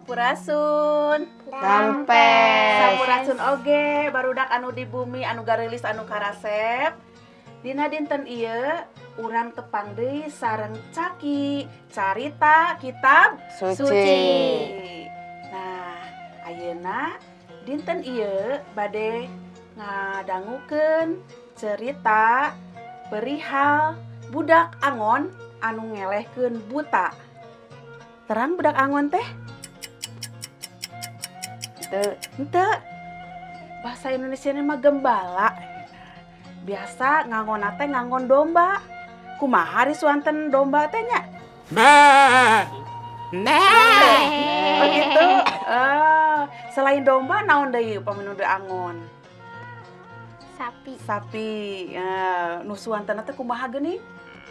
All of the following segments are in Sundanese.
Sampurasun. Rampes. Sampurasun oge barudak anu di bumi, anu garelis, anu karasep. Dina dinten ieu urang tepang deui sareng Caki, carita kitab Suci. Nah, ayeuna dinten ieu bade ngadangukeun cerita perihal budak angon anu ngelehkeun buta. Terang budak angon teh? Teu. Henteu. Bahasa Indonesia mah gembala. Biasa ngangonna teh ngangon domba. Kumaha ari suanten domba teh nya? Oh gitu. Ah, selain domba naon deui upami nu angon? Sapi. Sapi. Ah, nu suanten teh kumaha geuning?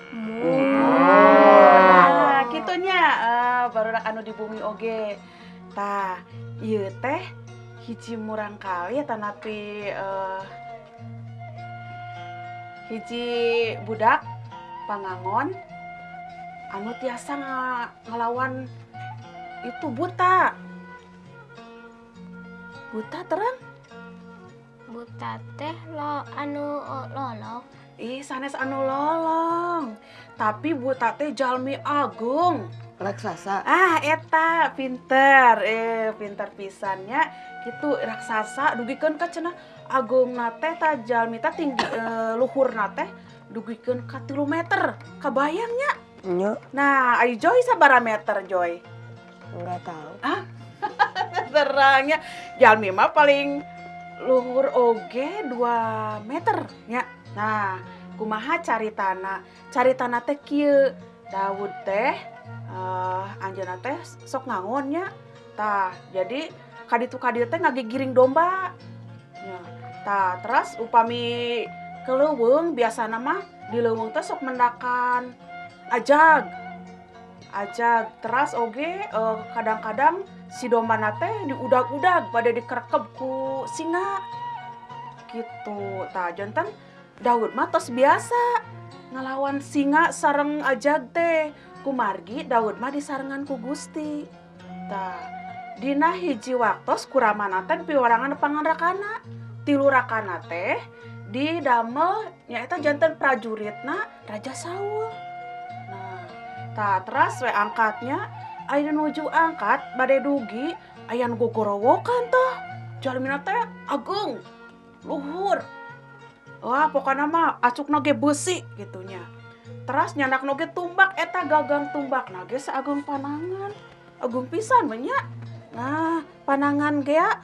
Mu. Nah, kitu nya, barudak anu di bumi oge. Tah, ieu teh hiji murangkalih tanapi hiji budak pangangon anu tiasa ngalawan itu buta. Buta terang? Buta teh lo anu lolong. Ih, sanes anu lolong. Tapi buta teh jalmi agung. Raksasa. Ah, eta pinter. Eh, pinter pisan nya. Gitu raksasa dugikeun ka cenah agungna teh ta jalmi teh tinggi, luhurna teh dugikeun ka 3 meter. Kabayang nya? Nya. Nah, ayo Joy sabaraha meter, Joy? Enggak tahu. Ah, terangnya jalmi mah paling luhur oge 2 meter nya. Nah, kumaha caritana? Caritana teh kieu. Daud teh anjeunna teh sok ngangon nya. Tah, jadi kaditu kadieu teh ngagigiring domba. Nya. Tah, terus upami ke leuweung biasana mah di leuweung teh sok mendakan ajag. Ajag teras oge kadang-kadang si dombana teh diudag-udag pada dikerekep ku singa. Gitu. Tah, janten Daud mah tos biasa ngalawan singa sareng ajag teh. Kumargi Daud mah disarengan ku Gusti. Tah, dina hiji waktos ku ramana teh piwarangan panganrakana. Tilu rakana teh didamel nyaeta janten prajuritna Raja Saul. Nah, tah teras we angkatnya aya nuju angkat bade dugi aya nu gogorowokan tah. Jalmina teh ageung, luhur. Wah, pokokna mah acukna ge beusi gitu nya. Teras nyandak ge tumbak, eta gagang tumbak ge saageng panangan. Ageung pisan we nya. Nah, panangan gea.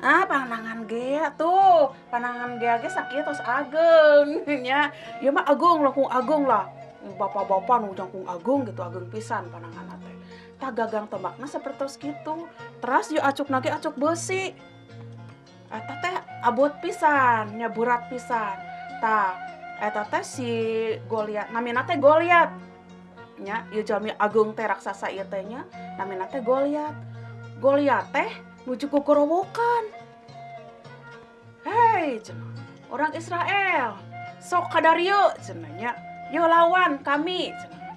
Ah, panangan gea tuh. Panangan gea ge sakieu tos ageung nya. Ieu mah ageung, langkung ageung lah. Bapak-bapak nu jangkung ageung gitu, ageung pisan pananganna teh. Tah, gagang tombakna sapertos kitu. Teras ieu acukna ge acuk beusi. Eta teh abot pisan, nya berat pisan. Tah, eta teh si Goliat, namina teh Goliat. Nya, ieu jalmi ageung teh raksasa ieu teh nya, namina teh Goliat. Goliat teh nuju gogorowokan. "Hei," cenah, "orang Israel, sok kadarieu," cenah nya. "Yo lawan kami," cenah.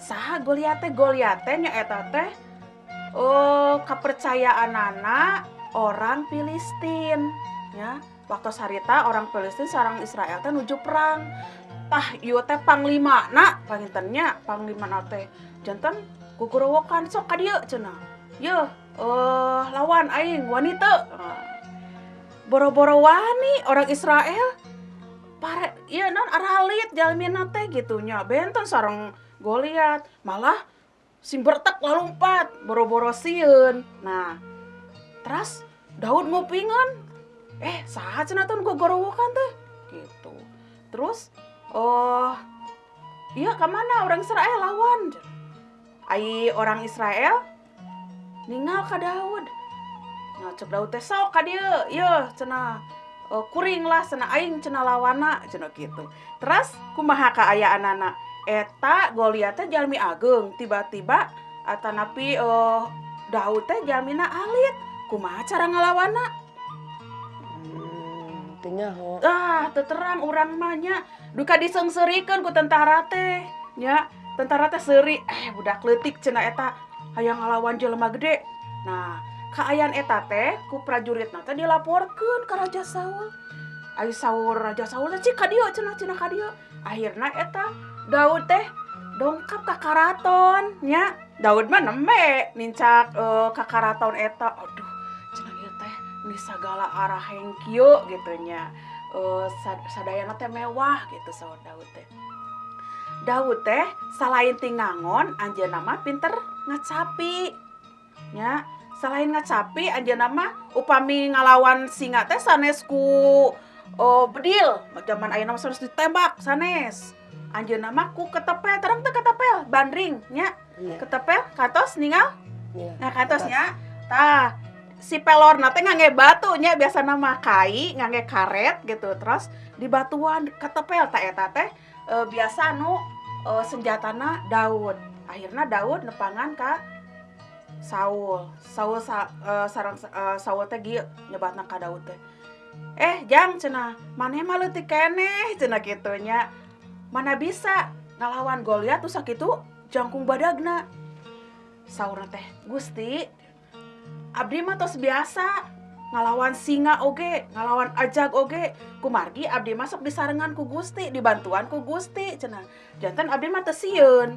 Saha Goliat teh? Goliat teh nya eta teh oh kepercayaanana orang Filistin ya. Waktu harita orang Filistin sareng Israel teh nuju perang. Tah, ieu teh panglimana panginten nya, panglimana teh janten gogorowokan, "Sok ka dieu," cenah. "Yeuh, lawan aing, wani teu?" Boro-boro wani, orang Israel pare ieu naon aralit jalmina teh gitu nya, benten sareng Goliat, malah sing bertek lalumpat boro-boro sieun. Nah, terus Daud ngupingeun, "Eh, saha cenah teh nu gogorowokan teh?" gitu. Terus, "Oh iya, ka mana orang Israel, lawan?" Ai orang Israel ningal ka Daud. Nah, cek Daud teh, "Sok ka dieu yeuh," cenah, "kuring lah," cenah, "aing," cenah, "lawanna," cenah gitu. Terus kumaha kaayaanana? Eta Goliat teh jalmi ageung, tiba-tiba atanapi Daud teh jalmina alit. Kumaha cara ngalawanna? Teu nyaho. Ah, teu terang urang mah nya. Duka diseungseurikeun ku tentara teh nya. Tentara teh seuri, "Eh, budak leutik," cenah, "eta hayang ngalawan jelema gede." Nah, kaayaan eta teh ku prajuritna teh dilaporkeun ka Raja Saul. Ari saur Raja Saul teh, "Cik ka dieu," cenah, "cenah ka dieu." Akhirna eta Daud teh dongkap ka karaton nya. Daud mah nembe nincak ka karaton eta. Aduh, cenah ieu teh meni sagala araheng kieu gitu nya. Sadayana teh mewah gitu saur Daud teh. Daud teh salain ti ngangon, anjeunna mah pinter ngacapi. Nya, selain ngacapi anjeunna mah upami ngalawan singa teh sanes ku bedil, zaman ayeuna mah sanes ditembak sanes. Anjeunna mah ku ketepel, terang teu ketepel, bandring nya. Iya. Ketepel katos ningal? Iya. Nah, kantos nya. Tah, si pelorna teh ngangge batu nya, biasana mah kai ngangge karet gitu, terus di batuan ketepel. Tah, eta teh biasa nu senjatana Daud. Akhirna Daud nepangan ka Saul. Saul sareng Saul teh kieu nyebatna ka Daud teh. "Eh, jang," cenah, "maneh mah leutik keneh," cenah kitu nya. "Mana bisa ngalawan Goliat tuh sakitu jangkung badagna." Saurna teh, "Gusti, abdi mah tos biasa ngalawan singa oge, ngalawan ajag oge. Kumargi abdi masuk disarengan ku Gusti, dibantuan ku Gusti," cenah. "Janten abdi mah teu sieun."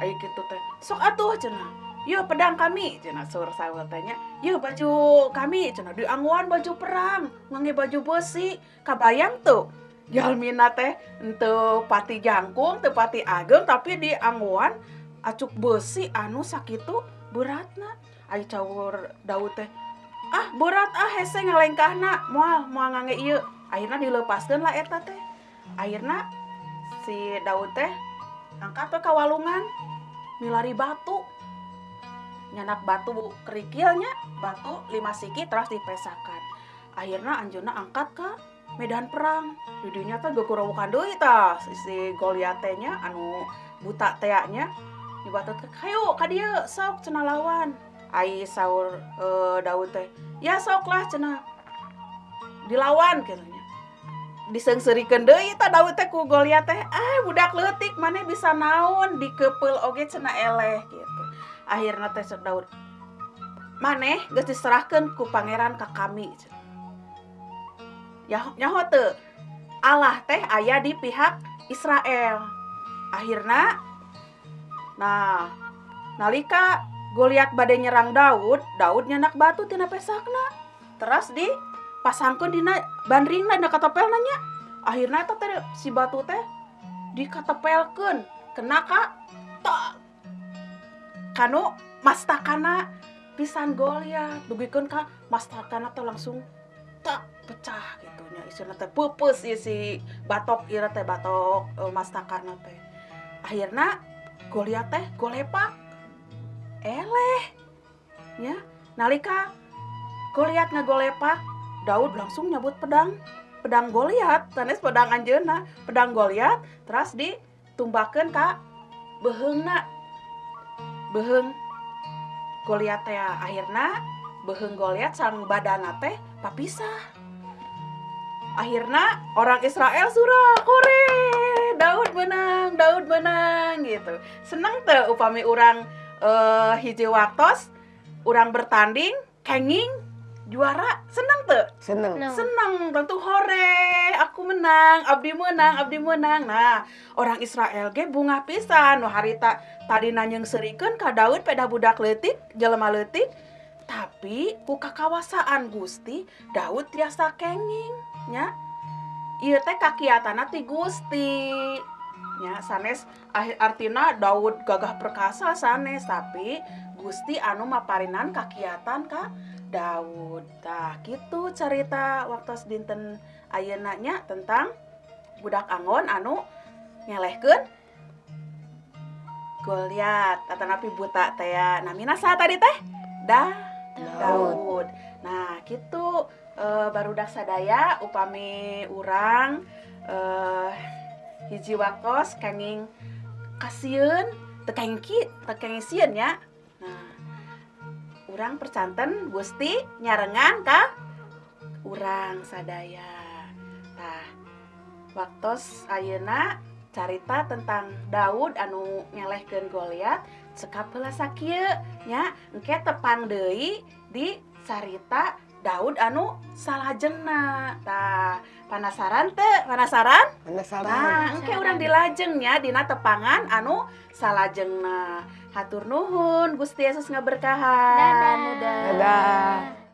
Ari kitu teh, "Sok atuh," cenah. "Yeuh pedang kami," cenah saur Saul teh nya. "Yeuh baju kami," cenah, dianggoan baju perang, ngangge baju besi. Kabayang tuh jalmina teh henteu pati jangkung, teu pati ageng, tapi dianggoan acuk besi anu sakitu beratna. Ari caur Daud teh, "Ah, berat ah, hese ngalengkahna, moal moal ngangge ieu." Akhirna dilepaskeun lah eta teh. Akhirna si Daud teh angkat we ka walungan, milari batu. Nyanak batu kerikilnya, batu 5 siki terus dipesakan. Akhirna anjeunna angkat ka medan perang. Di dinya teh geukurawukan deui tah si Goliat teh nya, anu buta teh nya. Nyebatkeun, "Hayu ka dieu sok," cenah, "lawan." Ai saur Daud teh, "Ya sok lah," cenah. "Dilawan," kitu nya. Diseungseurikeun deui tah Daud teh ku Goliat teh, "Ah, budak leutik, maneh bisa naon, dikepeul oge cenah eleh," gitu. Akhirna teh cek Daud, "Maneh geus diserahkeun ku pangeran ka kami," cenah. Ya, nyaho teu? Allah teh aya di pihak Israel. Akhirna nah, nalika Goliat bade nyerang Daud, Daud nyandak batu tina pesakna. Terus dipasangkeun dina bandringna, dina katepelna nya. Akhirna eta teh si batu teh dikatepelkeun kena ka tok kanu mastakana pisan Goliat, dugikeun ka mastakana teh langsung tak pecah gitu nya, isina teh peupeus ieu si batok ieu teh, batok mastakana teh. Akhirna Goliat teh golepak eleh nya. Nalika Goliat ngagolepak, Daud langsung nyabut pedang, pedang Goliat sanes pedang anjeunna, pedang Goliat, terus ditumbakeun ka beuheungna, beuheung Goliat teh. Akhirna beuheung Goliat sareng badanna teh papisah. Akhirna orang Israel surah, "Hore, Daud menang, Daud menang," gitu. Seneng teu upami urang hiji waktos urang bertanding kenging juara, seneng teu? Seneng. Seneng. Seneng tentu, "Hore, aku menang, abdi menang, abdi menang." Nah, orang Israel ge bungah pisan, nu harita tadina nyeungseurikeun ka Daud pedah budak leutik, jelema leutik, tapi ku kakawasaan Gusti Daud tiasa kenging nya. Ieu teh kakiatanna ti Gusti nya, sanes artina Daud gagah perkasa, sanes, tapi Gusti anu maparinan kakiatan ka Daud. Tah, kitu carita waktos dinten ayeuna nya, tentang budak angon anu ngelehkeun Goliat atanapi buta teh ya. Namina saha tadi teh? Dah, Daud. Nah, kitu barudak sadaya, upami urang hiji waktos kenging kasieun, teu kenging ki, teu kenging sieun nya. Nah, urang percanten Gusti nyarengan ka urang sadaya. Tah, waktos ayeuna carita tentang Daud anu ngelehkeun Goliat. Cekap heula sakieu nya, engke tepang deui di carita Daud anu salajengna. Tah, penasaran teu? Penasaran? Penasaran. Nah, engke urang dilajeng nya dina tepangan anu salajengna. Hatur nuhun, Gusti Yesus ngaberkahan. Dadah. Dadah. Dadah.